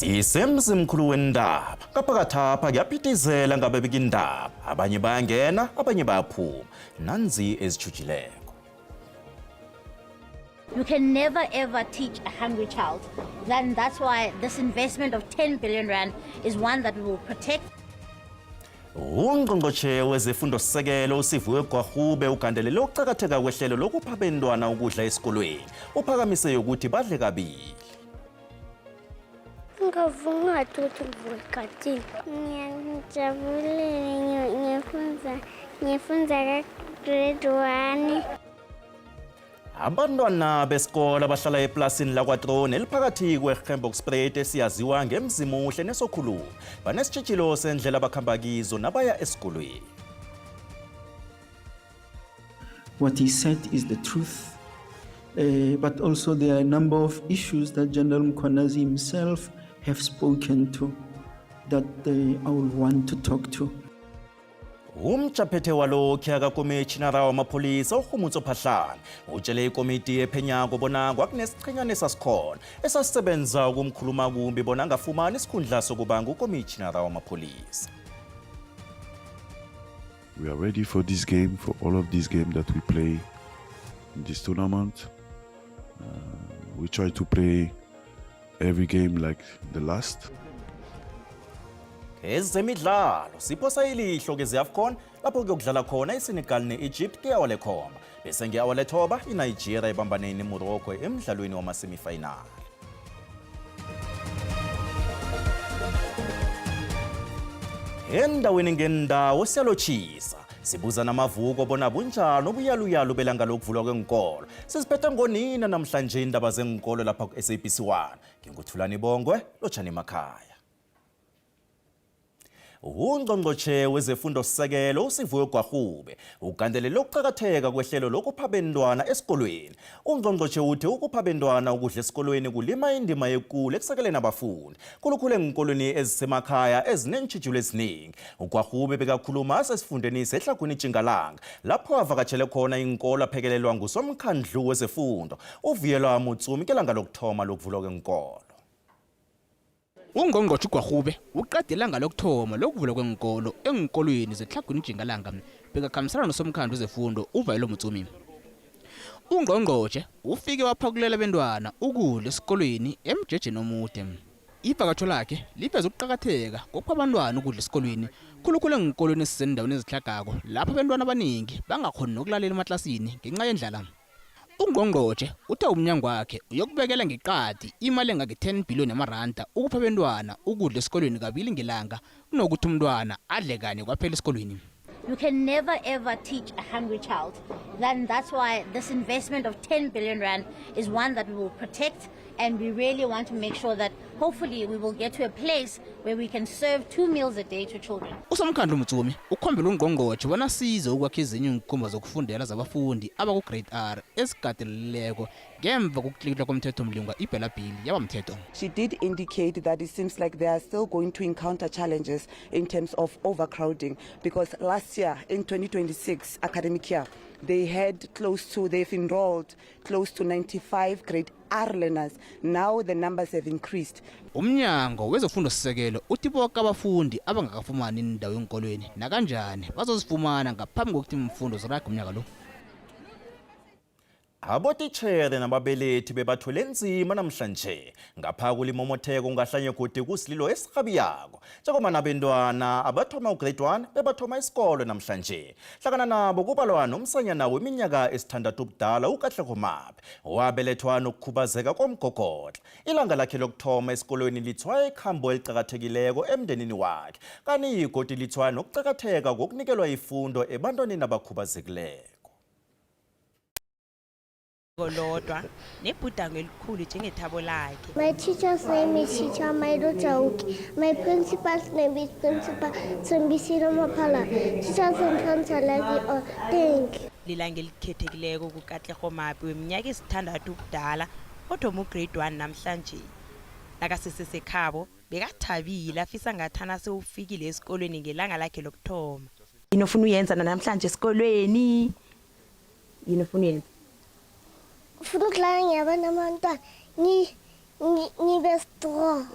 Sisemzimkhulu wendaba. Ngaphakathapha kuyaphithizela ngababika indaba. Abanye bayangena, abanye bayaphuma. Nanzi ezitjhujileko. You can never ever teach a hungry child. Then that's why this investment of 10 billion rand is one that we will protect. Ungqongqotjhe wezefundo-sisekelo uSiviwe Gwarhube ugandelele ukuqakatheka kwehlelo lokupha abentwana ukudla esikolweni. Uphakamise ukuthi badle kabili. Ngavuma ukuthi ngivuke egadini. Ngiyajabulile ngifunza ngifunza ka-grade 1. Abantwana besikolo abahlala eplasini lakwaTrone eliphakathi kweRhembokspreit esiyaziwa ngemzimuhle nesokhuluma banesitjhijilo sendlela abakhamba kizo nabaya esikolweni. What he said is the truth. But also there are a number of issues that General Mkhwanazi himself have spoken to that I will want to talk to. Umjaphethe walokhu akakomitjhinara wamapholisa uRhumutso Phahlane utshele ikomiti ephenyako bona kwakunesiqhenyana esasikhona esasisebenza ukumkhuluma kumbi bona angafumani isikhundla sokuba ngukomitjhinara wamapholisa. We are ready for this game, for all of these games that we play in this tournament. We try to play every game like the last. Ezemidlalo siphosa ilihlo keze-AFCON lapho kuyokudlala khona iSenegal ne-Egypt nge-awa lekhomba bese nge-awa lethoba iNigeria ibambane neMorocco emdlalweni wama-semifinal. Endaweni ngendawo siyalotshisa sibuza namavuko bona bunjani ubuyaluyalu belanga lokuvulwa kwenkolo. Siziphethe ngonina namhlanje indaba zenkolo lapha ku-SABC 1. Nginguthulani Bongwe, lotshani emakhaya. Ungqongqotjhe wezefundo-sisekelo uSivuyo Gwarhube ugandelele ukuqakatheka kwehlelo lokupha abentwana esikolweni. Ungqongqotjhe uthi ukupha abentwana ukudla esikolweni kulima indima ekulu ekusekeleni abafundi, khulukhulu eenkolweni ezisemakhaya ezineentjhijilo eziningi. UGwarhube bekakhuluma asesifundeni seTlhagwini Tjingalanga lapho avakatjhele khona iinkolo aphekelelwa ngusomkhandlu wezefundo uVuyelwa Mutsumi ngelanga lokuthoma lokuvulwa kweenkolo. Ungqongqotjhe uGwarhube uqede ilanga lokuthoma lokuvulwa kweenkolo eenkolweni zeTlhagwini Tjingalanga bekakhambisana nosomkhandlu wezefundo uVayelo Motsumi. Ungqongqotjhe ufike waphakulela abentwana ukudla esikolweni emjejeni omude. Ivakatjho lakhe liveze ukuqakatheka kokupha abantwana ukudla esikolweni, khulukhulu eenkolweni eziseendaweni ezitlhagako lapho abentwana abanengi bangakghoni nokulalela ematlasini ngenca yendlala. Ungqongqotjhe uthe umnyangwakhe uyokubekela ngeqadi imali engange-10 billion yamaranda ukupha abentwana ukudla esikolweni kabili ngelanga kunokuthi umntwana adle kanye kwaphela esikolweni. You can never ever teach a hungry child. Then that's why this investment of 10 billion rand is one that we will protect, and we really want to make sure that hopefully we will get to a place where we can serve 2 meals a day to children. Usomkhandlu Mutsumi ukhombela ungqongqotjhe bona asize ukwakha ezinye iinkhumba zokufundela zabafundi abaku-Grade R ezikatelelileko ngemva kokutlikitlwa komthethomlingwa iBhela Bill yaba mthetho. She did indicate that it seems like they are still going to encounter challenges in terms of overcrowding, because last year in 2026 academic year, they had close to, they've enrolled close to 95 grade R learners. Now the numbers have increased. Umnyango wezefundo-sisekelo uthi boke abafundi abangakafumani indawo eenkolweni nakanjani bazozifumana ngaphambi kokuthi imfundo zirage umnyaka lo. Abotitjhere nababelethi bebathwele nzima namhlanje. Ngapha kulimomotheko ngahlanye godi kusililo esirhabiyako. Njengoba nabentwana abathoma ugrade 1 bebathoma isikolo namhlanje. Hlangana nabo kubalwa nomsanyana weminyaka esithandathu ubudala uKatlego Mabe owabelethwa nokukhubazeka komgogodla. Ilanga lakhe lokuthoma esikolweni lithwaya ikhambo eliqakathekileko emndenini wakhe. Kanti godi lithwaya nokuqakatheka kokunikelwa ifundo ebantwaneni abakhubazekileko. Lodwa nebhudango elikhulu njengethabo lakhe. My teacher's name is Teacher Mailo Chauki. My principal's name is Principal Thembisile Maphala. Teachers and parents, I love you all. Thank you. Lilanga elikhethekileko kuKatlego Mapi weminyaka esithandathu ubudala othoma ugrade 1 namhlanje. Nakasesesekhabo bekathabile afisa ngathana sewufikile esikolweni ngelanga lakhe lokuthoma. Yini ofuna uyenza namhlanje esikolweni? Yini ofuna uyenza? Ufuna ukudlala ngiyabona abantwana. Ngibe strong.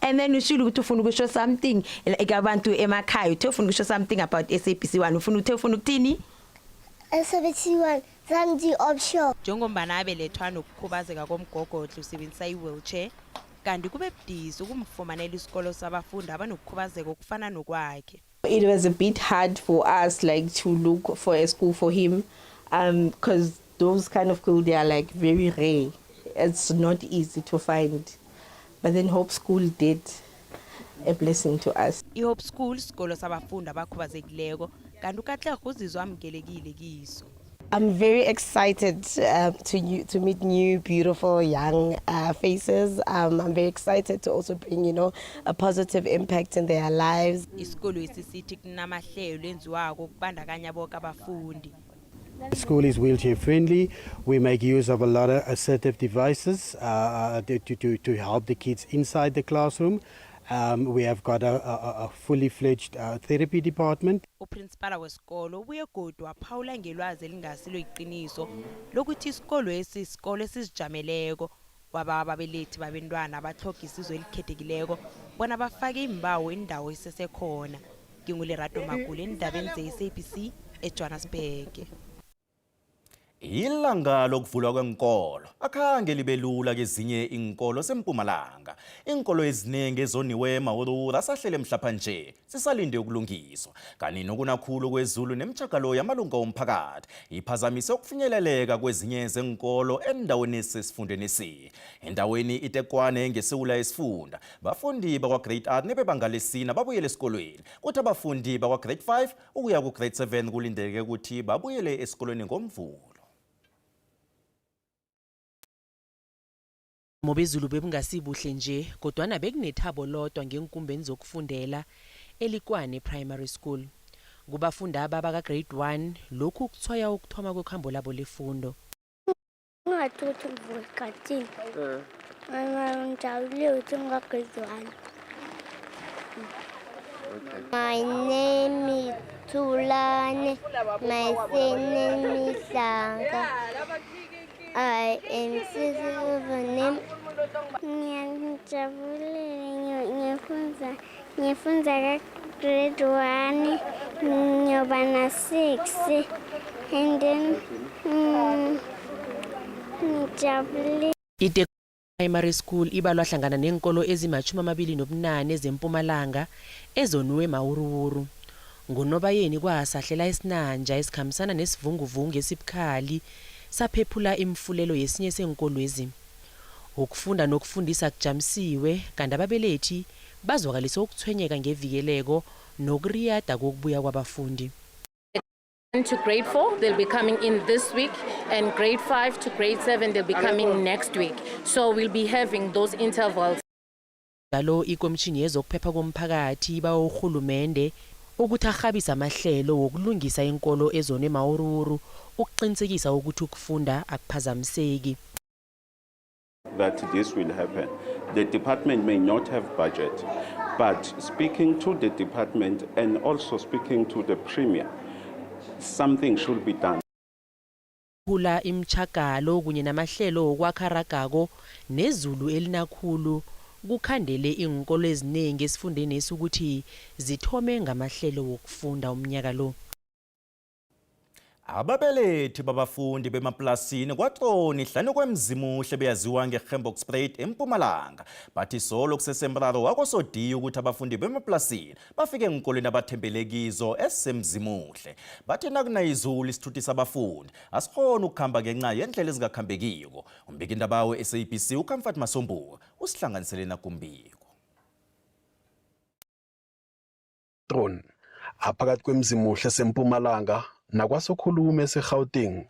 And then ushilo ukuthi ufuna ukusho something like abantu emakhaya, uthe ufuna ukusho something about SABC 1, ufuna, uthe ufuna ukuthini? SABC 1 Zandi offshore. Njengombana abelethwa nokukhubazeka komgogodla, usebenzisa i-wheelchair, kanti kube budisi ukumfumanela isikolo sabafundi abanokukhubazeka okufana nokwakhe. It was a bit hard for us, like, to look for a school for him, because those kind of school, they are like very rare. It's not easy to find. But then Hope School did a blessing to us. I-Hope School sikolo sabafundi abakhubazekileko, kanti uKatlego uzizwa amukelekile kiso. I'm very excited to meet new, beautiful, young faces. I'm very excited to also bring a positive impact in their lives. Isikolo esisithi kunamahlelo enziwako ukubandakanya boke abafundi. The school is wheelchair friendly. We make use of a lot of assistive devices to help the kids inside the classroom. We have got a fully fledged therapy department. Uprinsipala wesikolo ubuye godu waphawula ngelwazi elingasilo iqiniso lokuthi isikolo esi sikolo esizijameleko, waba ababelethi babentwana abatlhoga isizo elikhethekileko bona bafake imbawo, indawo isesekhona. NginguLerato Magule endabeni ze-SABC eJohannesburg. Ilanga lokuvulwa kwenkolo akhange libe lula kezinye iinkolo sempumalanga. Iinkolo eziningi ezoniwe mawurura asahlele mhlapha nje sisalinde ukulungiswa. Kanti nokunakhulu kwezulu nemtjhagalo yamalunga womphakathi iphazamise ukufinyeleleka kwezinye zenkolo endaweni esesifundeni esi. Endaweni iTekwane ngesewula yesifunda, bafundi bakwa-grade R nebebanga lesine babuyele esikolweni, kuthi abafundi bakwa-grade 5 ukuya ku-grade 7 kulindeleke ukuthi babuyele esikolweni ngoMvulo. Mobezulu bebungasibuhle nje, kodwana bekunethabo lodwa ngenkumbeni zokufundela eLikwane Primary School. Kubafundi aba baka-grade 1, lokhu kuthwaya ukuthoma kwekhambo labo lefundo. Ngingathi ukuthi ngivuka esikhathini. Ngijabulile ukuthi nginga-grade 1. My name is Tulane. My surname is Sanga. I am 6 name. Ngiyajabulile, ngifundza ka grade 1, ngiyoba na 6, and then ngijabulile. Ite Primary School ibalwa hlangana neenkolo ezima-28 zempumalanga ezoniwe mawuruwuru. NgoNobayeni kwasahlela isinanja esikhambisana nesivunguvungu esibukhali, saphephula imfulelo yesinye seenkolwezi. Ukufunda nokufundisa kujamisiwe, kanti ababelethi bazwakalise ukuthwenyeka ngevikeleko nokuriyada kokubuya kwabafundi. To grade 4, they'll be coming in this week, and grade 5 to grade 7, they'll be coming next week. So we'll be having those intervals. Njalo ikomishini yezokuphepha komphakathi ibawa urhulumende ukuthi arhabise amahlelo wokulungisa inkolo ezonwe mawuruwuru, ukuqinisekisa ukuthi ukufunda akuphazamiseki. That this will happen. The department may not have budget, but speaking to the department and also speaking to the premier, something should be done. Kula imtjhagalo kunye namahlelo wokwakha ragako nezulu elinakhulu kukhandele iinkolo ezinengi esifundeni ukuthi zithome ngamahlelo wokufunda umnyaka lo. Ababelethi babafundi bemaplasini kwaToni hlanu kweMzimuhle, beyaziwa ngeGemboxspruit eMpumalanga, bathi solo kusesemraro wakosodiya ukuthi abafundi bemaplasini bafike enkolweni abathembele kizo esisemzimuhle. Bathi nakuna izulu isithuthi sabafundi asikhona ukukhamba ngenxa yendlela ezingakhambekiko. Umbikindaba we-SABC uComfort Masombuka usihlanganisele nakumbiko. Tron aphakathi kweMzimuhle sempumalanga nakwaSokhulume eseGauteng,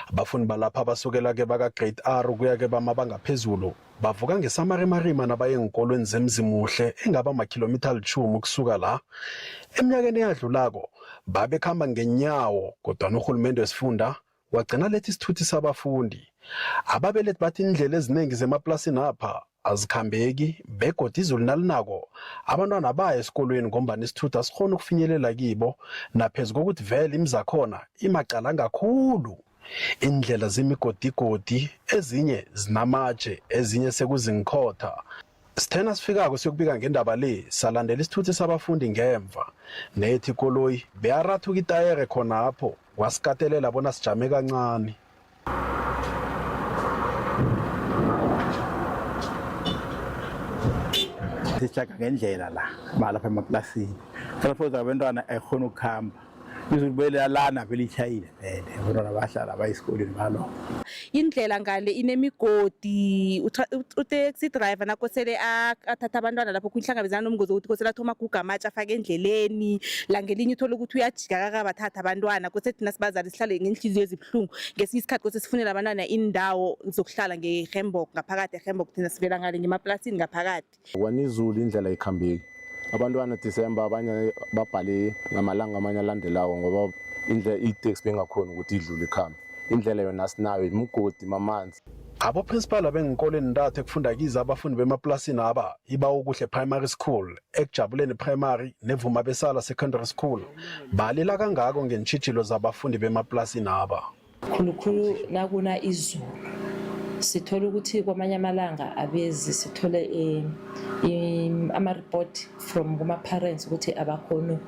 abafundi balapha basukela ke baka grade R ukuya ke bamabanga phezulu bavuka ngesamarimarima nabaye enkolweni zeMzimuhle engaba makhilomitha 10 ukusuka la. Eminyakeni eyadlulako babekhamba ngenyawo, kodwa urhulumende wesifunda wagcina lethi isithuthi sabafundi. Ababelethi bathi indlela eziningi zemaplasini apha azikhambeki, begodi izulu nalinako abantwana baya esikolweni ngombana isithuthu asikhona ukufinyelela kibo, naphezu kokuthi vele imizakhona imacala kakhulu. Indlela zimigodigodi, ezinye zinamatshe, ezinye sekuzinkhotha. Sithe nasifikako siyokubika ngendaba le, salandela isithuthi sabafundi ngemva. Nethi ikoloyi beyarathuka itayere khonapho, kwasikatelela bona sijame kancani. Sitjhaga ngendlela la balapha emaplasini. Transport abantwana ayikhona ukukhamba. Izulu bele lana vele itjhayile vele abantwana bahlala baye esikolweni balova. Indlela ngale inemigodi, utaxi driver nakosele athatha abantwana lapho kuhlangabezana nomngozi wokuthi kosele athoma aguga amatshe afake endleleni. Langelinye uthole ukuthi uyajika kakabathatha abantwana, kose thina sibazali sihlale ngeenhliziyo ezibuhlungu. Ngesinye isikhathi kose sifunele abantwana iindawo zokuhlala nge-Rhembok, ngaphakathi e-Rhembok, thina sivela ngale ngemaplasini ngaphakathi. Kwanizulu indlela ayikhambeki. Abantwana December abanye babhale ngamalanga amanye alandelako ngoba indlela iteksi bengakhoni ukuthi idlule ikhambe. Indlela yona asinayo imigodi mamanzi. Aboprinsipala beenkolo eentathu ekufunda kizo abafundi bemaplasini aba, iBawokuhle Primary School, Ekujabuleni Primary neVumabesala Secondary School, balila kangako ngeentjhijilo zabafundi bemaplasini aba. Khulukhulu nakuna izulu sithola ukuthi kwamanye amalanga abezi, sithole ama-report from kuma-parents ukuthi abakhoni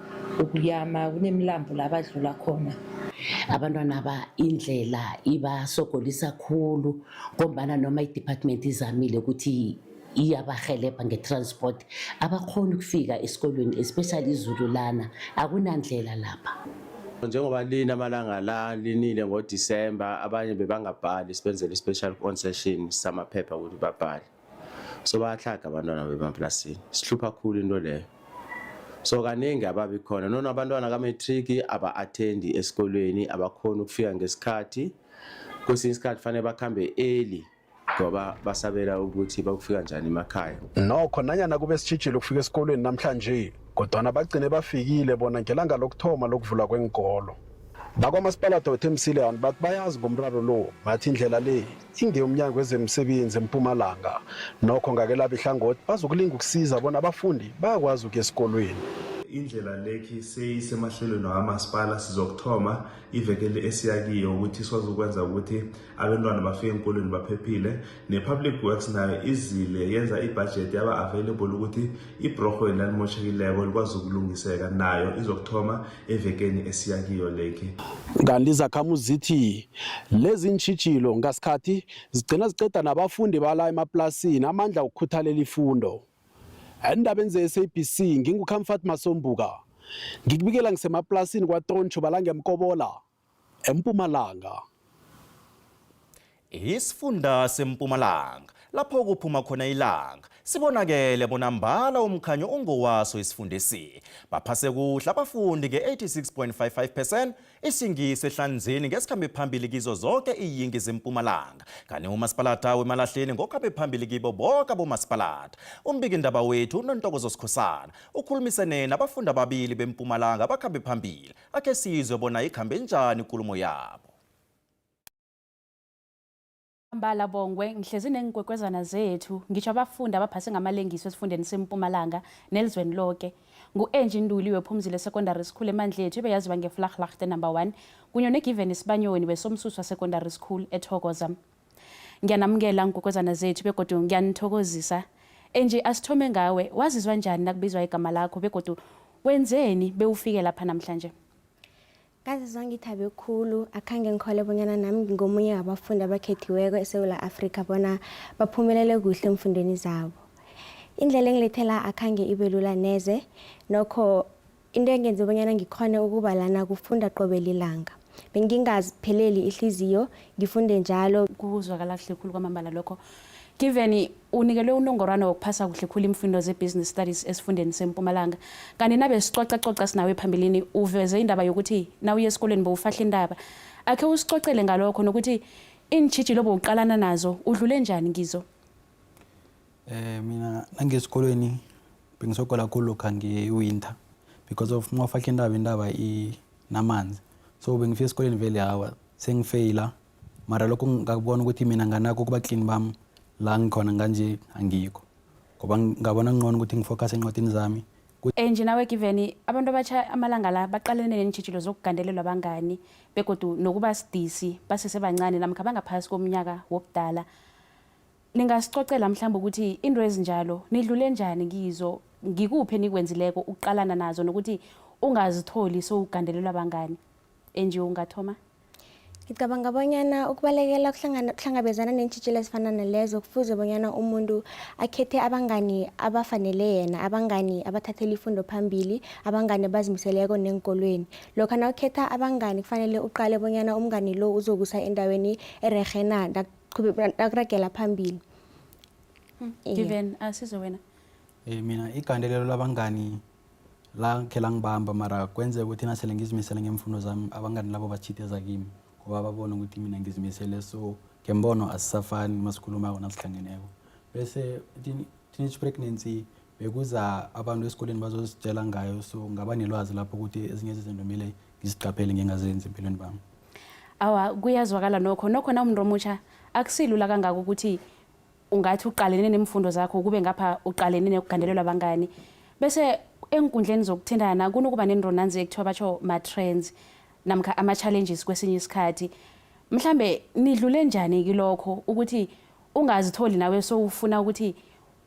ukuyama, kunemilambo la badlula khona. Abantwana ba indlela ibasogolisa khulu ngombana noma i-department izamile ukuthi iyabahelebha nge-transport, abakhoni ukufika esikolweni, especially izulu lana, akunandlela lapha. Njengoba lina amalanga la linile ngoDisemba, abanye bebangabhali, sibenzele i-special on session samaphepha ukuthi babhale. So bayahlaga abantwana bemaplasini, sihlupha kakhulu into leyo. So kaningi ababi khona nona abantwana ka-matric aba-attendi esikolweni, abakhoni ukufika ngesikhathi. Kwesinye isikhathi fanele bakhambe early ngoba basabela ukuthi bakufika njani emakhaya. Nokho nanyana kube sitjhijilo ukufika esikolweni namhlanje, kodwana bagcine bafikile bona ngelanga lokuthoma lokuvulwa kweenkolo. Bakwamasipalada weThemsilean bathi bayazi ngomraro lo, bathi indlela le ingeyomnyango wezemisebenzi eMpumalanga. Nokho ngakelabo ihlangothi bazokulinga ukusiza bona abafundi bayakwazi ukuya esikolweni. Indlela lekhi seyisemahlelweni wakamasipala, sizokuthoma ivekele esiyakiyo ukuthi sikwazi ukwenza ukuthi abantwana bafike enkolweni baphephile. Ne-Public Works nayo izile yenza ibudget yaba available ukuthi ibroho elalimoshekileko likwazi ukulungiseka, nayo izokuthoma evekeni esiyakiyo lekhi. Kanti izakhamuzi zithi lezi ntjhijilo ngasikhathi zigcina ziceda nabafundi bala emaplasini amandla wokukhuthalela ifundo. Endabeni ze-SABC nginguComfort Masombuka, ngikubikela ngisemaplasini kwaTrontsho balangemkobola eMpumalanga. Isifunda seMpumalanga lapho kuphuma khona ilanga sibonakele bona mbala umkhanyo ungowaso isifundesi. Baphase kuhle abafundi nge-86.55%, isingisi ehlanzeni ngesikhambe phambili kizo zonke iyingi zempumalanga, kanti umasipalata wemalahleni ngokhambe phambili kibo boke abomasipalata. Umbikindaba wethu uNontokozo Sikhosana ukhulumisene nabafundi ababili bempumalanga abakhambe phambili. Akhe sizwe bona ikhambe njani ikulumo yabo. Mbala Bongwe, ngihlezi neenkwekwezana zethu, ngitsho abafundi abaphase ngamalengiso esifundeni seMpumalanga nelizweni loke. Ngu-Angie Ntuli wePhumzile Secondary School eMandlethu ebeyaziwa ngeVlaglaagte number 1, kunye noGiven Sibanyoni weSomsuswa Secondary School eThokoza. Ngiyanamukela nkwekwezana zethu begodu ngiyanithokozisa. Angie, asithome ngawe, wazizwa njani nakubizwa igama lakho begodu wenzeni bewufike lapha namhlanje? Ngazizwa ngithabe khulu, akhange ngikhole bonyana nami ngingomunye wabafundi abakhethiweko eSewula Afrika bona baphumelele kuhle emfundweni zabo. Indlela engilethela akhange ibe lula neze, nokho into engenze bonyana ngikhone ukuba lana kufunda qobe lilanga. Bengingazipheleli ihliziyo, ngifunde njalo. Kuzwakala kuhle khulu kwamambala lokho. Given, unikelwe unongorwana wokuphasa kuhle khulu imfundo ze-business studies esifundeni seMpumalanga. Kanti nabe sicoca-coca sinawe phambilini, uveze indaba yokuthi nawuye esikolweni bowufahla indaba. Akhe usicocele ngalokho nokuthi iintjhijilo bowuqalana nazo udlule njani kizo? Mina nangesikolweni bengisokola khulu lokha nge-winter because of mawufahla indaba, indaba inamanzi, so bengifika esikolweni vele hawa sengifeyila. Mara lokho ngakubona ukuthi mina nganakho ukuba clean bami la ngikhona nganje angikho, ngoba ngabona ngcono ukuthi ngifocus encwadini zami. Nje nawe Giveni, abantu abatsha amalanga la baqalene neentjhijilo zokugandelelwa abangani begodu nokuba sidisi basesebancane namkha bangaphasi komnyaka wobudala. Ningasicocela mhlawumbe ukuthi into ezinjalo nidlule njani kizo, ngikuphi enikwenzileko ukuqalana nazo nokuthi ungazitholi sowugandelelwa abangani? Enje ungathoma? Ngicabanga bonyana ukubalekela ukuhlangabezana neentjhijilo ezifana nalezo, kufuze bonyana umuntu akhethe abangani abafanele yena, abangani abathathela ifundo phambili, abangani abazimiseleko neenkolweni. Lokha nawukhetha abangani, kufanele uqale bonyana umngani lo uzokusa endaweni ererhe na nakuragela phambili. Iye. Given, asize wena. Mina igandelelo labangani la khe langibamba, mara kwenzeka ukuthi nasele ngizimisele ngemfundo zami, abangani labo batjhideza kimi ngoba babona ukuthi mina ngizimisele, so ngembono asisafani masikhulumako nasihlangeneko. Bese teenage pregnancy bekuza abantu esikoleni bazositshela ngayo, so ngaba nelwazi lapho ukuthi ezinye izinto kumele ngiziqaphele ngingazenzi empilweni bami. Awa, kuyazwakala nokho. Nokho na umuntu omutsha akusilula kangako ukuthi ungathi uqalene nemfundo zakho kube ngapha uqalene nekugandelelwa abangani. Bese enkundleni zokuthintana kunokuba nendronanzi ekuthiwa batsho ma-trends namkha ama-challenges kwesinye isikhathi. Mhlambe nidlule njani kilokho ukuthi ungazitholi nawe sowufuna ukuthi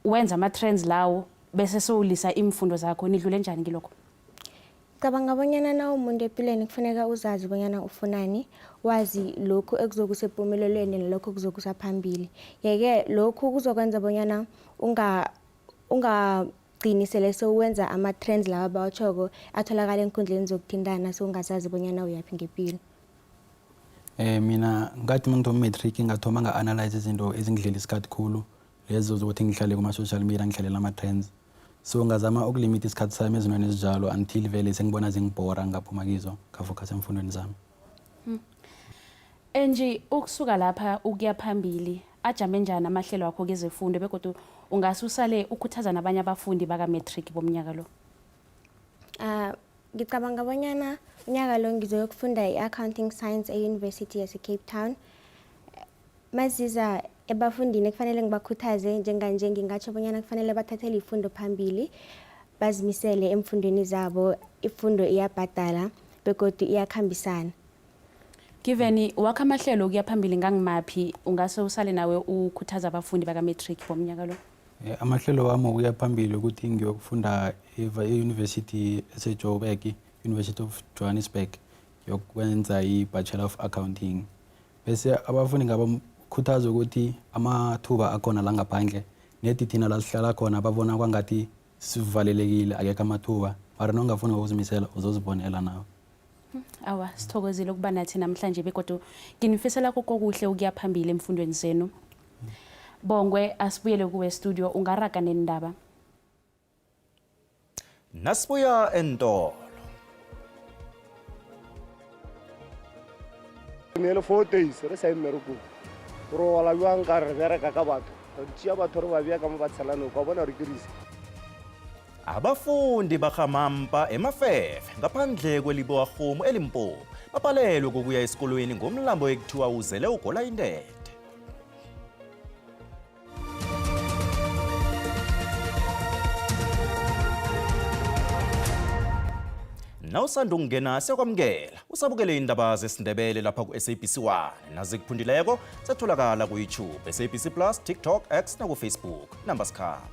wenza ama-trends lawo bese sowulisa imfundo zakho? Nidlule njani kilokho? Cabanga bonyana na umuntu empilweni kufuneka uzazi bonyana ufunani, wazi lokhu ekuzokusa epumelelweni nalokhu ekuzokusa phambili. Yeke lokhu kuzokwenza bonyana ungagcini sele sewuwenza ama-trends lawa abawatjhoko atholakala eenkundleni zokuthintana, sewungazazi bonyana uyaphi ngepilo. Mina ngathi mangithoma matric ngathoma nga-analyze izinto ezingidlela isikhathi khulu, lezo zokuthi ngihlale kuma-social media, ngihlalela ama-trends. So ngazama ukulimita isikhathi sami ezintweni ezinjalo until vele sengibona zingibhora, ngaphuma kizo, ngafocus emfundweni zami. Enji, ukusuka lapha ukuya phambili ajame njani amahlelo akho kezefundo, begodu ungase usale ukhuthaza nabanye abafundi baka-matric bomnyaka lo? Ngicabanga bonyana unyaka lo ngizoyokufunda i-accounting science e-University yase-Cape Town. Maziza ebafundini kufanele ngibakhuthaze njenganje, ngingatsho bonyana kufanele bathathele ifundo phambili, bazimisele emfundweni zabo. Ifundo iyabhadala begodu iyakhambisana. Given, wakho amahlelo ukuya phambili ngangimaphi? Ungase usale nawe ukhuthaza abafundi baka-matric bomnyaka lo? Amahlelo wami okuya phambili ukuthi ngiyokufunda e-university eseJoburg, University of Johannesburg, ngiyokwenza i-Bachelor of Accounting. Bese abafundi ngabakhuthaza ukuthi amathuba akhona la ngaphandle, nedi thina la sihlala khona babona kwangathi sivalelekile, akekho amathuba, mara nongafuni ngokuzimisela uzozibonela nawe. Awa, sithokozile ukuba nathi namhlanje begodu nginifisela kokuhle ukuya phambili emfundweni zenu. Bongwe, asibuyele kuwe studio, ungaraga nendaba. Nasibuya entolo. Ne le 4 days re sa ye mmerekong, re ola jwang ka re bereka ka batho, re tšea batho re ba bea ka mo ba tshelano ka bona re dirise. Abafundi bahamampa emafefe ngaphandle kwelibowarhumu eLimpopo bapalelwe kokuya esikolweni ngomlambo ekuthiwa uzele ugola intethe. Nawusanda ukungena, siyakwamukela. Usabukele indaba zesiNdebele lapha ku-SABC 1. Nazikuphundileko setholakala ku-YouTube, SABC Plus, TikTok, X nakuFacebook. Nambasikhamba.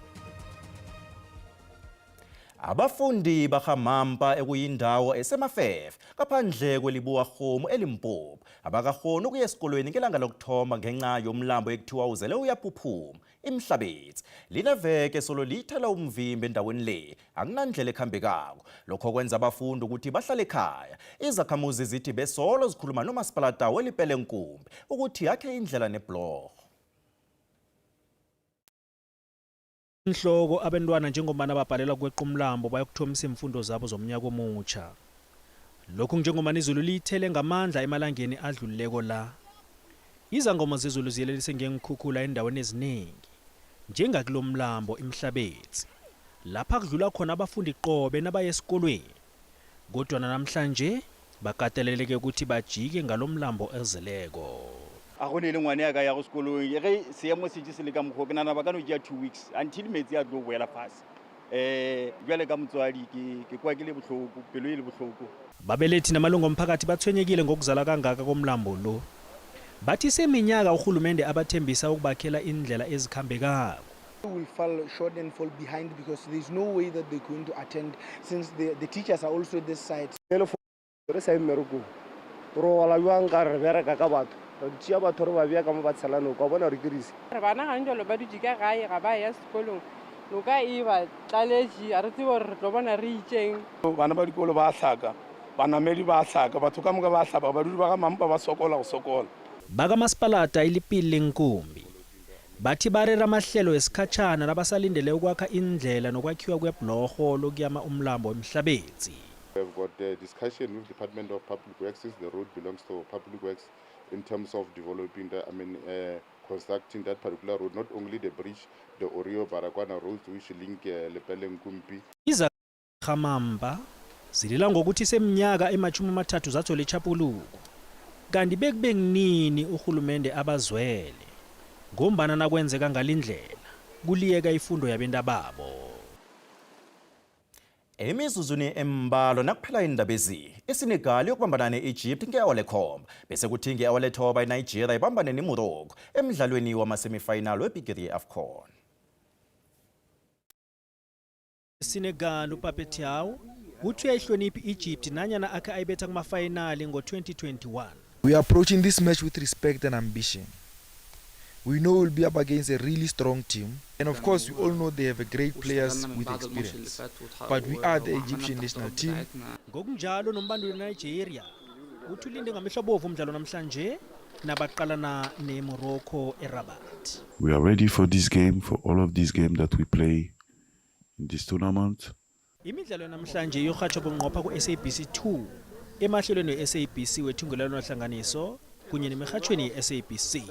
Abafundi bahamampa ekuyindawo esemafefe ngaphandle kwelibuwarhomu eLimpopo abakahoni ukuya esikolweni ngelanga lokuthoma ngenxa yomlambo ekuthiwa uzele uyaphuphuma imhlabetsi. Lineveke solo liyithela umvimbi endaweni le, akunandlela ekhambekako. Lokho kwenza abafundi ukuthi bahlale ekhaya. Izakhamuzi zithi besolo zikhuluma nomasipalata welipele nkumbi ukuthi yakhe indlela nebhlorho. Inhloko abantwana njengombana babhalelwa kweqa umlambo bayokuthomisa imfundo zabo zomnyaka omutsha. Lokhu njengombana izulu liyithele ngamandla emalangeni adlulileko la. Izangoma zezulu ziyelelise ngeenkhukhula endaweni eziningi, njengakulo mlambo iMhlabetsi, lapha kudlula khona abafundi qobe nabaya esikolweni. Kodwa namhlanje bakateleleke ukuthi bajike ngalomlambo ezeleko. A go ne le ngwane ya ka ya go sekolong, ge seemo se se le ka mokgwa, ke nana ba ka no tšea 2 weeks until metsi a tlo boela fase. Bjale ka motswadi ke kwa ke le bohloko, pelo e le bohloko. Babelethi namalungu omphakathi bathwenyekile ngokuzala kangaka komlambo lo. Bathi seminyaka urhulumende abathembisa ukubakhela indlela ezikhambekako. Will fall short and fall behind because there's no way that they're going to attend since the teachers are also this side. Re sa ye mmerekong, robala bjang ka re bereka ka batho, re tšea batho re ba bea ka mo ba tshela noka, wa bona re dirise. Re bana gane jalo ba dutše ka gae, ga ba ya sekolong, noka e ba tlaletše, ga re tsebe gore re tlo bona re itšeng. Bana ba dikolo ba hlaka, banamedi ba hlaka, batho ka moka ba hlapa, badudi ba ga Mampa ba sokola go sokola. Bakamasipalata iLipili Nkumbi bathi barera amahlelo esikhatshana labasalindele ukwakha indlela nokwakhiwa kwebhlorho lokuyama umlambo eMhlabetsi. We've got a discussion with Department of Public Works, since the road belongs to Public Works, in terms of developing the, I mean, constructing that particular road, not only the bridge, the Orio Baragwanath road, which link Lepelle Nkumpi. Izakhamamba zilila ngokuthi seminyaka ema-30 zathola ichapuluko, kanti bekube kunini urhulumende abazwele, ngombana nakwenzeka ngalindlela kuliyeka ifundo yabentababo. Emizuzwini embalwa nakuphela indaba ezi, iSenegal yokubambana ne-Egypt nge-awa lekhomba, bese kuthi nge-awa lethoba iNigeria ibambane neMorocco emdlalweni wama-semifinal webhigiri ye-AFCON. Senegal uPape Thiaw uthi uyayihlonipha i-Egypt nanyana akhe ayibetha kumafayinali ngo-2021. We are approaching this match with respect and ambition. We know we'll be up against a really strong team, and of course we all know they have a great players with experience. But we are the Egyptian national team. Ngokunjalo nombanduli weNigeria uthi ulinde ngamehlo abovu umdlalo namhlanje nabaqalana neMorocco eRabat. We are ready for this game, for all of these games that we play in this tournament. Imidlalo namhlanje iyorhatjhwa bunqopha ku-SABC 2 emahlelweni we-SABC wethungelelwano hlanganiso kunye nemirhatjhweni ye-SABC.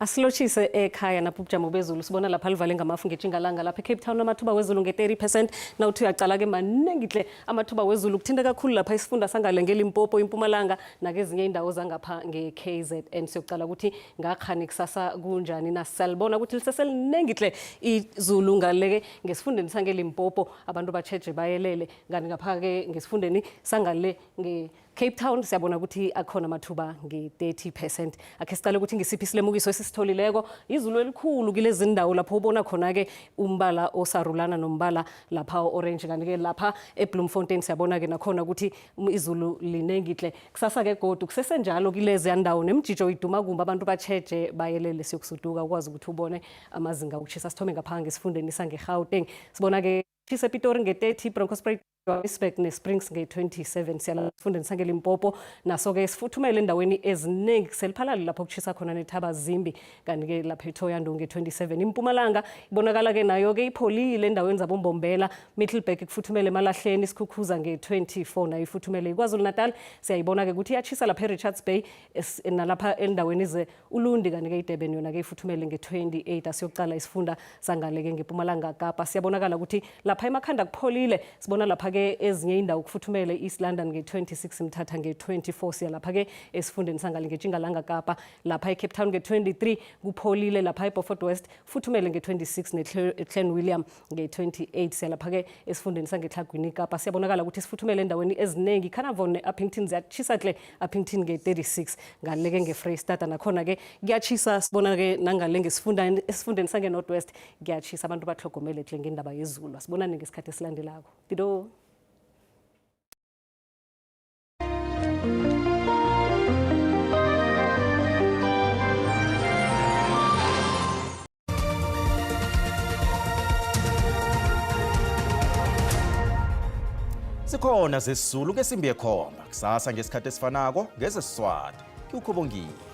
Asilotshise ekhaya napho ubujamo bezulu sibona lapha livale ngamafu ngetjingalanga lapha eCape Town amathuba wezulu nge-30%. Nawuthi uyacala-ke maningi tle amathuba wezulu, kuthinta kakhulu lapha isifunda sangale ngeLimpopo, iMpumalanga nakezinye indawo zangapha nge-KZN. Siyokucala ukuthi ngakhani kusasa kunjani na. Salibona ukuthi liseseliningi tle izulu ngaleke ngesifundeni sangeLimpopo, abantu batjheje bayelele. Kanti ngapha-ke ngesifundeni sangale nge Cape Town siyabona ukuthi akhona amathuba nge-30%. Akhe sicale ukuthi ngisiphi isilemukiso esisitholileko. Izulu elikhulu kilezi ndawo lapho ubona khona-ke umbala osarulana nombala lapha o-orange, kanti-ke lapha eBloemfontein siyabona-ke nakhona ukuthi izulu linengi tle. Kusasa-ke godu kusesenjalo kilezi ndawo, nemjijo iduma kumbi, abantu batjheje bayelele. Siyokusuduka ukwazi ukuthi ubone amazinga okutjhisa. Sithome ngapha ngesifundeni sange-Gauteng, sibona-ke tshisa ePitori nge-30, Bronkhorstspruit, Johannesburg ne-Springs nge-27. Siyala esifundeni sangeLimpopo, naso-ke sifuthumele endaweni eziningi, seliphalale lapho kuchisa khona nethaba zimbi, kanti-ke lapha eThohoyandou nge-27. Impumalanga ibonakala-ke nayo-ke ipholile endaweni zabombombela, Middelburg kufuthumele emalahleni, Sikhukhuza nge-24 nayo ifuthumele. iKwaZulu Natal siyayibona-ke ukuthi iyachisa lapha e-Richards Bay nalapha endaweni ze Ulundi, kanti-ke iDurban yona-ke ifuthumele nge-28. Asiyokucala isifunda sangale-ke ngeMpumalanga Kapa, siyabonakala ukuthi lapha emakhanda kupholile. Sibona lapha-ke ezinye indawo kufuthumele, East London nge-26, Mthatha nge-24. Siya lapha-ke esifundeni sangale ngetjingalanga Kapa, lapha eCape Town nge-23 kupholile, lapha eBeaufort West futhumele nge-26 neClan William nge-28. Siya lapha-ke esifundeni sangeTlhagwini Kapa, siyabonakala ukuthi sifuthumele endaweni eziningi. Carnarvon ne-Upington ziyatshisa hle, Upington nge-36. Ngaleke nge-Freystata nakhona-ke kuyatshisa, sibona-ke nangale esifundeni sange-North West kuyatshisa. Abantu batlhogomele hle ngendaba yezulu. Asibonane ngesikhathi esilandelako. Dido. Sikhona zesiZulu ngesimbi yekhomba kusasa ngesikhathi esifanako ngezesiSwati. Ngiwukhobongile.